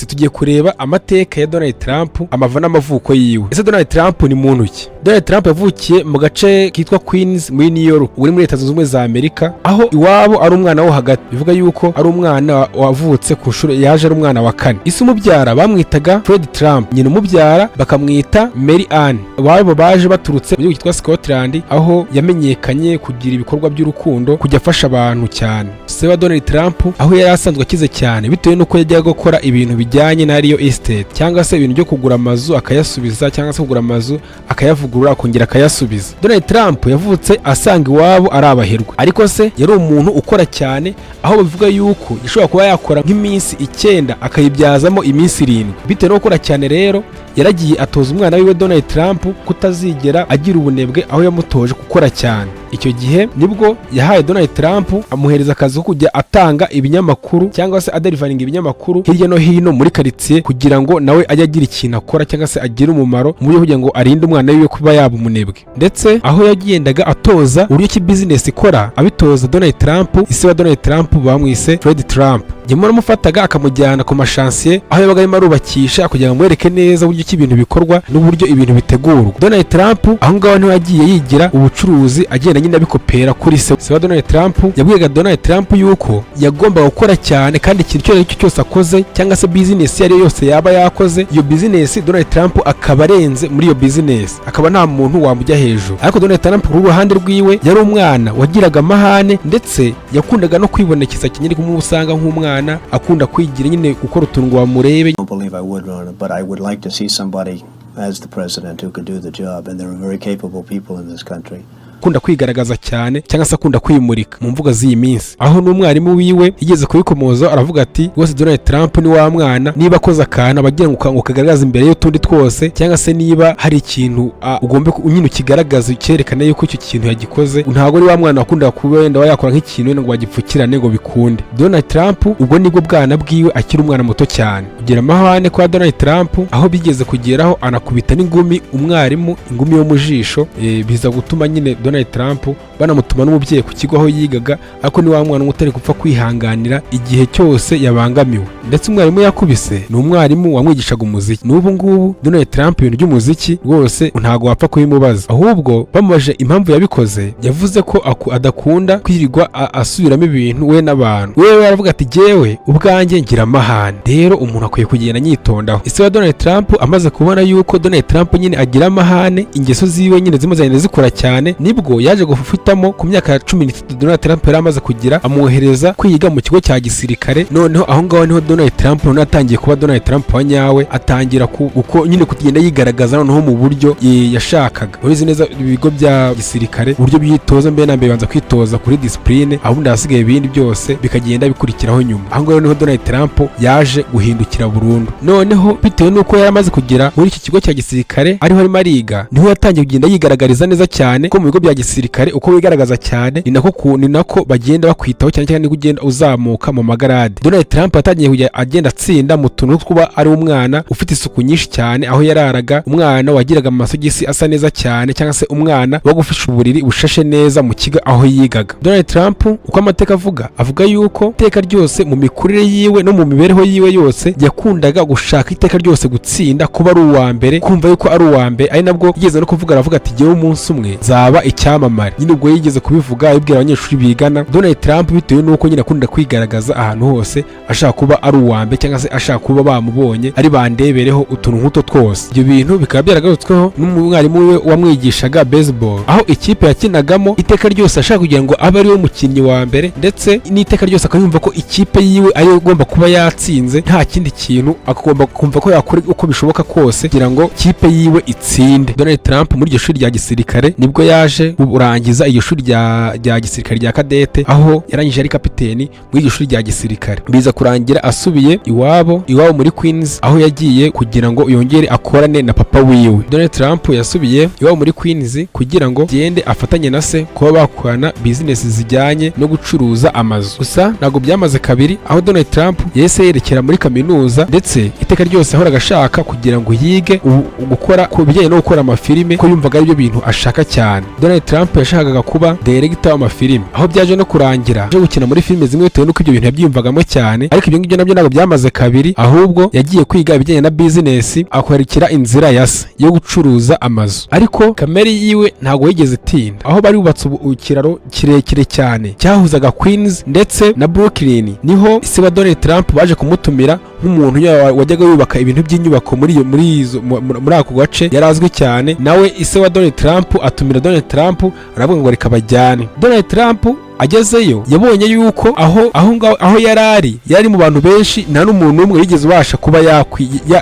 Tugiye kureba amateka ya Donald Trump, amava n'amavuko yiwe. Ese Donald Trump ni muntu ki? Donald Trump yavukiye mu gace kitwa Queens muri New York, uri muri Leta Zunze Ubumwe za Amerika, aho iwabo ari umwana wo hagati, bivuga yuko ari umwana wavutse ku nshuro, yaje ari umwana wa kane. Ise umubyara bamwitaga Fred Trump, nyina umubyara bakamwita Mary Ann. Babo baje baturutse mu gihugu cyitwa Scotland, aho yamenyekanye kugira ibikorwa by'urukundo, kujya afasha abantu cyane. Se wa Donald Trump, aho yari asanzwe akize cyane bitewe n'uko yajyaga gukora ibintu bijyanye na real estate, cyangwa se ibintu byo kugura amazu akayasubiza, cyangwa se kugura amazu akayavugurura akongera akayasubiza. Donald Trump yavutse asanga iwabo ari abaherwe, ariko se yari umuntu ukora cyane, aho bavuga yuko yashobora kuba yakora nk'iminsi 9 akayibyazamo iminsi 7 bitewe no gukora cyane. Rero yaragiye atoza umwana wiwe Donald Trump kutazigera agira ubunebwe, aho yamutoje gukora cyane. Icyo gihe nibwo yahaye Donald Trump, amuhereza akazi ko kujya atanga ibinyamakuru, cyangwa se adeliveringa ibinyamakuru hirya no hino muri karitsiye, kugira ngo nawe ajye agira ikintu akora cyangwa se agire umumaro mu buryo kugira ngo arinde umwana wiwe kuba yaba umunebwe. Ndetse aho yagendaga atoza uburyo ki business ikora, abitoza Donald Trump. Ise wa Donald Trump bamwise Fred Trump. Nyuma aramufataga akamujyana ku machantier aho yabaga arimo arubakisha, kugira ngo amwereke neza uburyo ki ibintu bikorwa n'uburyo ibintu bitegurwa. Donald Trump aho ngaho niho yagiye yigira ubucuruzi, agenda nyine abikopera kuri se. Se wa Donald Trump yabwiraga Donald Trump yuko yagombaga gukora cyane, kandi ikintu icyo ari cyo cyose akoze, cyangwa se business iyo ari yo yose yaba yakoze, iyo business Donald Trump akaba arenze muri iyo business, akaba nta muntu wamujya hejuru. Ariko Donald Trump ku ruhande rwiwe yari umwana wagiraga amahane, ndetse yakundaga no kwibonekeza nyine, kumwe usanga nk'umwana akunda kwigira nyine, gukora utuntu ngo bamurebe. I don't believe I would run, but I would like to see somebody as the president who could do the job, and there are very capable people in this country. Akunda kwigaragaza cyane, cyangwa se akunda kwimurika mu mvugo z'iyi minsi, aho n'umwarimu wiwe yigeze kubikomoza, aravuga ati: "Rwose Donald Trump ni wa mwana, niba akoze akantu aba agira ngo kagaragaze imbere y'utundi twose, cyangwa se niba hari ikintu ugomba nyine ukigaragaza, cyerekana yuko icyo kintu yagikoze." Ntabwo ari wa mwana wakundaga kuba wenda yakora nk'ikintu wenda ngo bagipfukirane ngo bikunde. Donald Trump ubwo nibwo bwana bwiwe, akiri umwana muto cyane. Kugira amahane kwa Donald Trump, aho bigeze kugeraho anakubita n'ingumi umwarimu, ingumi yo mu jisho, biza gutuma nyine Donald Trump banamutuma n'umubyeyi ku kigo aho yigaga. Ariko ni wa mwana utari gupfa kwihanganira igihe cyose yabangamiwe. Ndetse umwarimu yakubise ni umwarimu wamwigishaga umuziki. N'ubu ngubu Donald Trump ibintu by'umuziki rwose ntabwo wapfa kubimubaza. Ahubwo bamubajije impamvu yabikoze, yavuze ko adakunda kwirirwa asubiramo ibintu we n'abantu. Wewe aravuga ati: "Jyewe ubwanjye ngira amahane, rero umuntu akwiye kugenda anyitondaho." Ise wa Donald Trump amaze kubona yuko Donald Trump nyine agira amahane, ingeso ziwe nyine zimwe zagenda zikura cyane, nibwo yaje gufitamo ku myaka ya 13 Donald Trump yari amaze kugira, amwohereza kwiga mu kigo cya gisirikare. Noneho aho ngaho niho Donald Trump noneho atangiye kuba Donald Trump wa nyawe, atangira uko nyine kugenda yigaragaza noneho mu buryo yashakaga. Urabizi neza ibigo bya gisirikare uburyo byitoza, mbere na mbere banza kwitoza kuri discipline, ahundi ahasigaye ibindi byose bikagenda bikurikiraho nyuma. Aho ngaho niho Donald Trump yaje guhindukira burundu. Noneho bitewe n'uko yari amaze kugera muri iki kigo cya gisirikare ariho arimo ariga, niho yatangiye kugenda yigaragariza neza cyane ko mu bigo bya gisirikare uko wigaragaza cyane ni nako bagenda bakwitaho cyane cyane, niko ugenda uzamuka mu magrade. Donald Trump yatangiye kujya agenda atsinda mu tuntu two kuba ari umwana ufite isuku nyinshi cyane aho yararaga, umwana wagiraga amasogisi asa neza cyane, cyangwa se umwana wagufisha uburiri bushashe neza mu kigo aho yigaga. Donald Trump, uko amateka avuga yuko iteka ryose mu mikurire yiwe no mu mibereho yiwe yose yakundaga gushaka iteka ryose gutsinda, kuba ari uwa mbere, kumva yuko ari uwa mbere. Ari nabwo yigeze no kuvuga, aravuga ati: "Jyewe umunsi umwe nzaba icyamamare." Nyine ubwo yigeze kubivuga abibwira abanyeshuri bigana. Donald Trump, bitewe n'uko nyine akunda kwigaragaza ahantu hose, ashaka kuba ari uwa mbere, cyangwa se ashaka kuba bamubonye ari bandebereho, utuntu nk'uto twose. Ibyo bintu bikaba byaragarutsweho n'umwarimu we wamwigishaga baseball, aho ikipe yakinagamo iteka ryose ashaka kugira ngo abe ariwe mukinnyi wa mbere, ndetse n'iteka ryose akayumva ko ikipe yiwe ariyo igomba kuba yatsinze, nta kindi kintu, akagomba kumva ko yakora uko bishoboka kose kugira ngo ikipe yiwe itsinde. Donald Trump muri iryo shuri rya gisirikare nibwo yaje kurangiza iryo shuri rya gisirikare rya kadete, aho yarangije ari kapiteni muri iryo shuri rya gisirikare. Biza kurangira asubiye iwabo muri Queens, aho yagiye kugira ngo yongere akorane na papa wiwe. Donald Trump yasubiye iwabo muri Queens kugira ngo agende afatanye na se kuba bakorana business zijyanye no gucuruza amazu. Gusa ntabwo byamaze kabiri, aho Donald Trump yahise yerekera muri kaminuza, ndetse iteka ryose yahoraga ashaka kugira ngo yige gukora ku bijyanye no gukora amafilime, ko yumvaga aribyo bintu ashaka cyane. Donald Donald Trump yashakaga kuba director w'amafilimi, aho byaje no kurangira aje gukina muri filime zimwe bitewe n'uko ibyo bintu yabyiyumvagamo cyane. Ariko ibyo ngibyo nabyo ntabwo byamaze kabiri, ahubwo yagiye kwiga ibijyanye na business, akurikira inzira ya se yo gucuruza amazu. Ariko kamere yiwe ntabwo yigeze itinda. Aho bari bubatse ubu ikiraro kirekire cyane cyahuzaga Queens ndetse na Brooklyn, niho ise wa Donald Trump baje kumutumira nk'umuntu wajyaga yubaka ibintu by'inyubako muri iyo muri izo muri ako gace, yari azwi cyane. Nawe ise wa Donald Trump atumira Donald Trump, aravuga ngo reka bajyane. Donald Trump agezeyo yabonye yuko aho ngaho aho yari ari mu bantu benshi, nta n'umuntu umwe wigeze ubasha kuba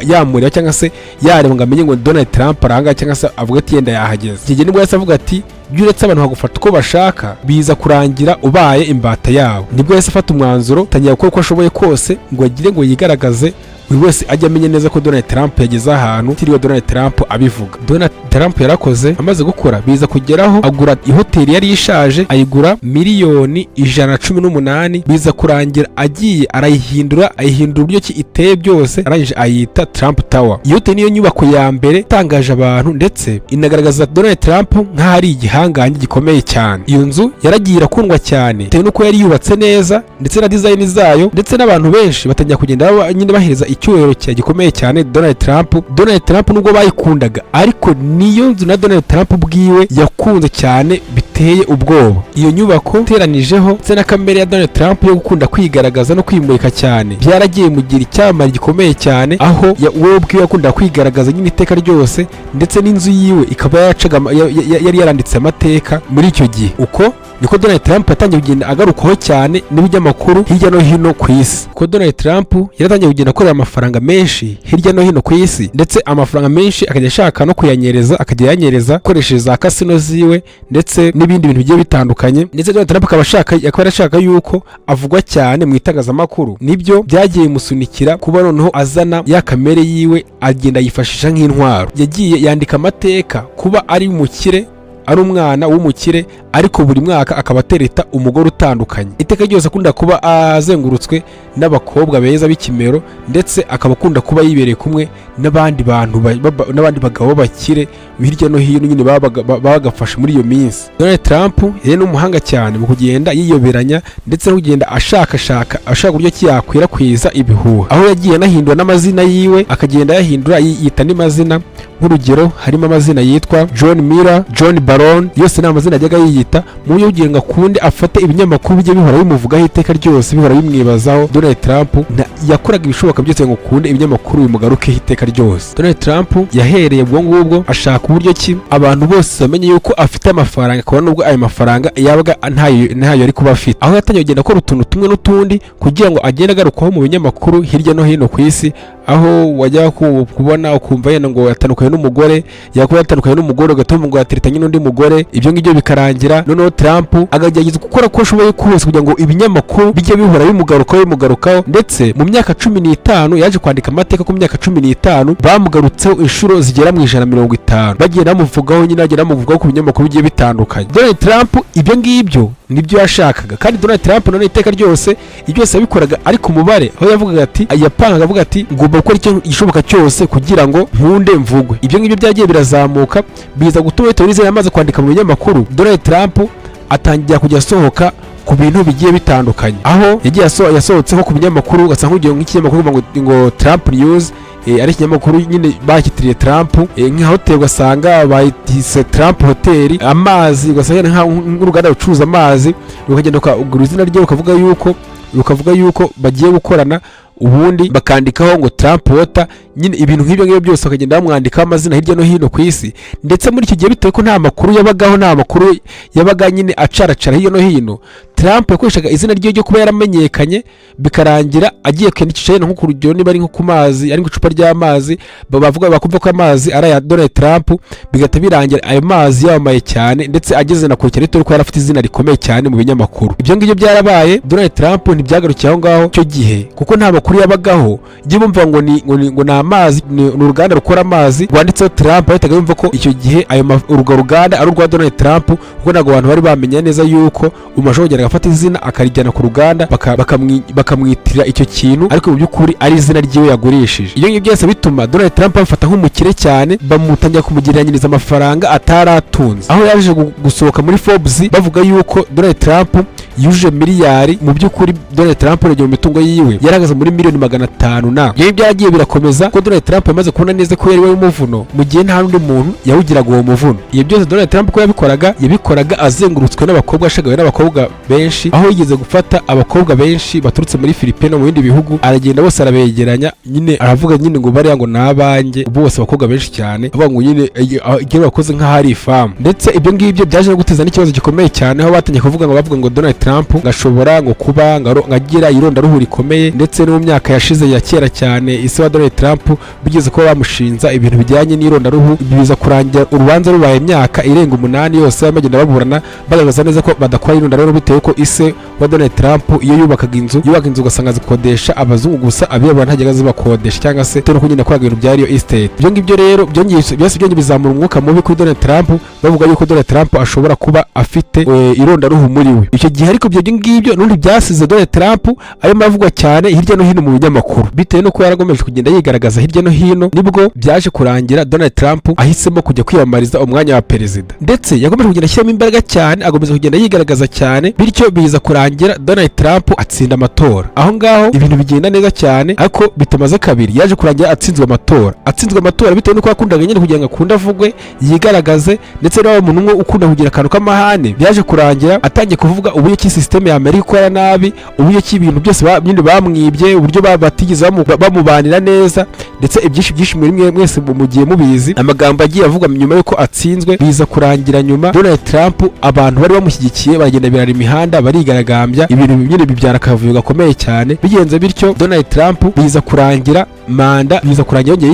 yamureba cyangwa se yareba ngo amenye ngo Donald Trump aranga, cyangwa se avuga ati yenda yahageze. Iki gihe nibwo yahise avuga ati: "Ibyo uretse abantu bagufata uko bashaka, biza kurangira ubaye imbata yabo." Nibwo yahise afata umwanzuro, atangira gukora uko ashoboye kose ngo agire ngo yigaragaze, buri wese ajya amenya neza ko Donald Trump yageze ahantu utiriwe Donald Trump abivuga. Donald Trump yarakoze. Amaze gukora, biza kugeraho agura ihoteli yari ishaje, ayigura miliyoni 118. Biza kurangira agiye arayihindura, ayihindura uburyo ki iteye byose, arangije ayita Trump Tower. Iyo hoteli niyo nyubako ya mbere itangaje abantu, ndetse inagaragaza Donald Trump nk'aho ari igihangange gikomeye cyane. Iyo nzu yaragiye irakundwa cyane bitewe n'uko yari yubatse neza, ndetse na design zayo, ndetse n'abantu benshi batangira kugenda nyine bahereza icyubahiro cya gikomeye cyane Donald Trump. Donald Trump nubwo bayikundaga, ariko niyo nzu na Donald Trump ubwiwe yakunze cyane biteye ubwoba. Iyo nyubako iteranijeho ndetse na kamere ya Donald Trump yo gukunda kwigaragaza no kwimurika cyane, byaragiye mugira icyamamare gikomeye cyane, aho we ubwiwe yakunda kwigaragaza nyine iteka ryose, ndetse n'inzu yiwe ikaba yaracaga yari yaranditse amateka muri icyo gihe. Uko niko Donald Trump yatangiye kugenda agarukwaho cyane n'ibinyamakuru hirya no hino ku isi. Ko Donald Trump yaratangiye kugenda akorera amafaranga menshi hirya no hino ku isi, ndetse amafaranga menshi akajya ashaka no kuyanyereza, akajya yanyereza akoresheje za casino ziwe ndetse n'ibindi bintu bigiye bitandukanye. Ndetse Donald Trump akaba yarashaka yuko avugwa cyane mu itangazamakuru. Nibyo byagiye bimusunikira kuba noneho azana ya kamere yiwe, agenda yifashisha nk'intwaro. Yagiye yandika amateka kuba ari umukire, ari umwana w'umukire, ariko buri mwaka akaba atereta umugore utandukanye. Iteka ryose akunda kuba azengurutswe n'abakobwa beza b'ikimero, ndetse akaba akunda kuba yibereye kumwe n'abandi bantu n'abandi bagabo b'abakire hirya no hino nyine bagafashe muri iyo minsi. Donald Trump yari n'umuhanga cyane mu kugenda yiyoberanya, ndetse no kugenda ashakashaka, ashaka uburyo ki yakwirakwiza ibihuha, aho yagiye anahindura n'amazina yiwe, akagenda ayahindura yita andi mazina. Nk'urugero, harimo amazina yitwa John Miller, John Baron, yose ni amazina yajyaga yiyita mu buryo kugira ngo akunde afate ibinyamakuru bijye bihora bimuvugaho iteka ryose, bihora bimwibazaho. Donald Trump yakoraga ibishoboka byose ngo akunde ibinyamakuru bimugarukeho iteka ryose. Donald Trump yahereye ubwo ngubwo ashaka uburyo ki abantu bose bamenye yuko afite amafaranga, akaba nubwo ayo mafaranga yabaga ntayo yari kuba afite, aho yatangiye kugenda akora utuntu tumwe n'utundi kugira ngo agende agarukwaho mu binyamakuru hirya no hino ku isi, aho wajya kubona ukumva yenda ngo yatandukanye n'umugore, yakuba yatandukanye n'umugore ugatuma ngo yateretanye n'undi mugore. Ibyo ngibyo bikarangira noneho Trump akagerageza gukora uko ashoboye kose kugira ngo ibinyamakuru bijye bihora bimugarukaho, bimugarukaho. Ndetse mu myaka 15 yaje kwandika amateka. Ku myaka 15 bamugarutseho inshuro zigera mu 150, bagenda bamuvugaho nyine, bagenda bamuvugaho ku binyamakuru bigiye bitandukanye. Donald Trump ibyo ngibyo nibyo yashakaga. Kandi Donald Trump none iteka ryose ibyo byose yabikoraga ari ku mubare, aho yavugaga ati, yapangaga avuga ati: "Ngomba gukora icyo igishoboka cyose kugira ngo nkunde mvugwe." Ibyo ngibyo byagiye birazamuka, biza gutuma bitewe n'izina yamaze kwandika mu binyamakuru, Donald Trump atangira kujya asohoka ku bintu bigiye bitandukanye, aho yagiye yasohotse nko ku binyamakuru, ugasanga nk'urugero nk'ikinyamakuru ngo Trump News, ari ikinyamakuru nyine bakitiriye Trump, nka hoteli ugasanga bayise Trump Hotel, amazi ugasanga nk'uruganda rucuruza amazi rukagenda rukagura izina rye, rukavuga yuko bagiye gukorana, ubundi bakandikaho ngo Trump Water nyine. Ibintu nk'ibyo ngibyo byose bakagenda bamwandikaho amazina hirya no hino ku isi. Ndetse muri icyo gihe, bitewe ko nta makuru yabagaho, nta makuru yabaga nyine acaracara hirya no hino, Trump yakoreshaga izina rye ryo kuba yaramenyekanye, bikarangira agiye kwiyandikisha yenda nko ku rugero niba ari nko ku mazi, ari nk'icupa ry'amazi, bavuga bakumva ko amazi ari aya Donald Trump, bigahita birangira ayo mazi yamamaye cyane, ndetse ageze na kure cyane bitewe n'uko yari afite izina rikomeye cyane mu binyamakuru. Ibyo ngibyo byarabaye. Donald Trump ntibyagarukiye aho ngaho icyo gihe, kuko nta makuru yabagaho. Jya bumva ngo ni amazi, ni uruganda rukora amazi rwanditseho Trump, bahitaga bumva ko icyo gihe ayo urwo ruganda ari urwa Donald Trump, kuko ntabwo abantu bari bamenya neza yuko umuntu ashobora kugenda agafata izina akarijyana ku ruganda bakamwitirira icyo kintu, ariko mu by'ukuri ari izina ryiwe yagurishije. Ibyo ngibyo byose bituma Donald Trump bamufata nk'umukire cyane, bamutangira kumugereranyiriza amafaranga atari atunze, aho yaje gusohoka muri Forbes bavuga yuko Donald Trump yujuje miliyari. Mu by'ukuri Donald Trump urebye mu mitungo yiwe yarahagaze muri miliyoni 500. Na ibyo byagiye birakomeza ko Donald Trump yamaze kubona neza ko yari we umuvuno, mu gihe nta n'undi muntu yawugiraga uwo muvuno. Ibyo byose Donald Trump ko yabikoraga azengurutswe n'abakobwa, ashagawe n'abakobwa benshi, aho yigeze gufata abakobwa benshi baturutse muri Philippines no mu bindi bihugu, aragenda bose arabegeranya nyine, aravuga nyine ngo bariya ngo ni abanjye bose, abakobwa benshi cyane, avuga ngo nyine igihe bakoze nk'aho ari ifamu. Ndetse ibyo ngibyo byaje no guteza n'ikibazo gikomeye cyane, aho batangiye kuvuga ngo, bavuga ngo Donald Trump ngo ashobora ngo kuba ngo agira irondaruhu rikomeye. Ndetse no mu myaka yashize ya kera cyane, isi wa Donald Trump bigeze kuba bamushinza ibintu bijyanye n'irondaruhu, biza kurangira urubanza rubaye imyaka irenga 8 yose bagenda baburana, bagaragaza neza ko badakora irondaruhu, bitewe ko ise wa Donald Trump iyo yubakaga inzu, yubaka inzu ugasanga zikodesha abazungu gusa, abirabura ntajyaga zibakodesha, cyangwa se bitewe n'uko nyine yakoraga ibintu bya real estate. Ibyo ngibyo rero byongeye byose byongeye bizamura umwuka mubi kuri Donald Trump, bavuga yuko Donald Trump ashobora kuba afite irondaruhu muri we icyo gihe. Ariko ibyo ngibyo n'ubundi byasize Donald Trump arimo avugwa cyane hirya no hino mu binyamakuru, bitewe n'uko yaragomeje kugenda yigaragaza hirya no hino. Nibwo byaje kurangira Donald Trump ahisemo kujya kwiyamamariza umwanya wa perezida, ndetse yakomeje kugenda ashyiramo imbaraga cyane, akomeza kugenda yigaragaza cyane, bityo biza kurangira Donald Trump atsinda amatora. Aho ngaho ibintu bigenda neza cyane, ariko bitamaze kabiri yaje kurangira atsinzwe amatora. Atsinzwe amatora bitewe n'uko yakundaga nyine kugira ngo akunde avugwe, yigaragaze, ndetse nawe umuntu umwe ukunda kugira akantu k'amahane, byaje kurangira atangiye kuvuga uburyo ki sisiteme ya Amerika ikora nabi, uburyo ki ibintu byose nyine bamwibye, uburyo batigeze bamubanira neza, ndetse ibyinshi byinshi muri mwe mwese mugiye mubizi, amagambo agiye avugwa nyuma y'uko atsinzwe. Biza kurangira nyuma Donald Trump abantu bari bamushyigikiye baragenda birara imihanda, barigaragambya, ibintu nyine bibyara akavuyo gakomeye cyane. Bigenze bityo, Donald Trump biza kurangira manda, biza kurangira yongeye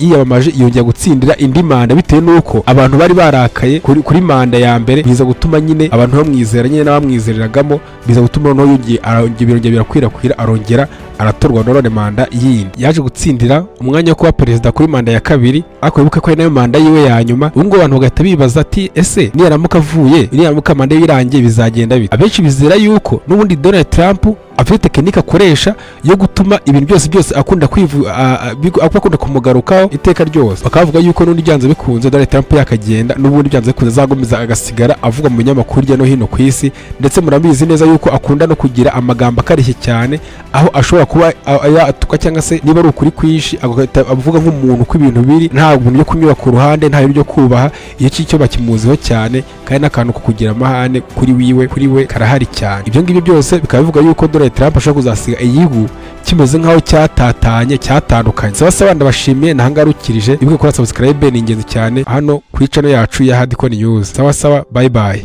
yiyamamaje, yongera gutsindira indi manda, bitewe n'uko abantu bari barakaye kuri manda ya mbere. Biza gutuma nyine abantu bamwizera nyine n'abamwizereragamo, biza gutuma noneho yongeye arongera, birongera birakwirakwira, arongera aratorwa none manda yindi. Yaje gutsindira umwanya wo kuba perezida kuri manda ya kabiri, ariko wibuke ko ari nayo manda yiwe ya nyuma. Ubu ngubu abantu bagahita bibaza ati: "Ese niyaramuka avuye, niyaramuka manda ye irangiye, bizagenda bite?" Abenshi bizera yuko n'ubundi Donald Trump afite tekinike akoresha yo gutuma ibintu byose byose akunda kwivu akunda kumugarukaho iteka ryose. Bakavuga yuko n'ubundi byanze bikunze Donald Trump yakagenda, n'ubundi byanze bikunze azakomeza agasigara avugwa mu binyamakuru hirya no hino ku isi. Ndetse murabizi neza yuko akunda no kugira amagambo akarishye cyane, aho ashobora kuba yatuka, cyangwa se niba ari ukuri kwinshi agahita avuga nk'umuntu uko ibintu biri, nta bintu byo kunyura ku ruhande, nta bintu byo kubaha. Iyo cyo bakimuziho cyane, kandi n'akantu ko kugira amahane kuri we karahari cyane. Ibyo ngibyo byose bikaba bivuga yuko Donald Trump ashobora kuzasiga igihugu kimeze nk'aho cyatatanye, cyatandukanye. Saba saba, ndabashimiye, ntahangarukirije. Ibuke gukora subscribe, ni ingenzi cyane hano kuri channel yacu ya Hardcore News. Sawa sawa, bye bye.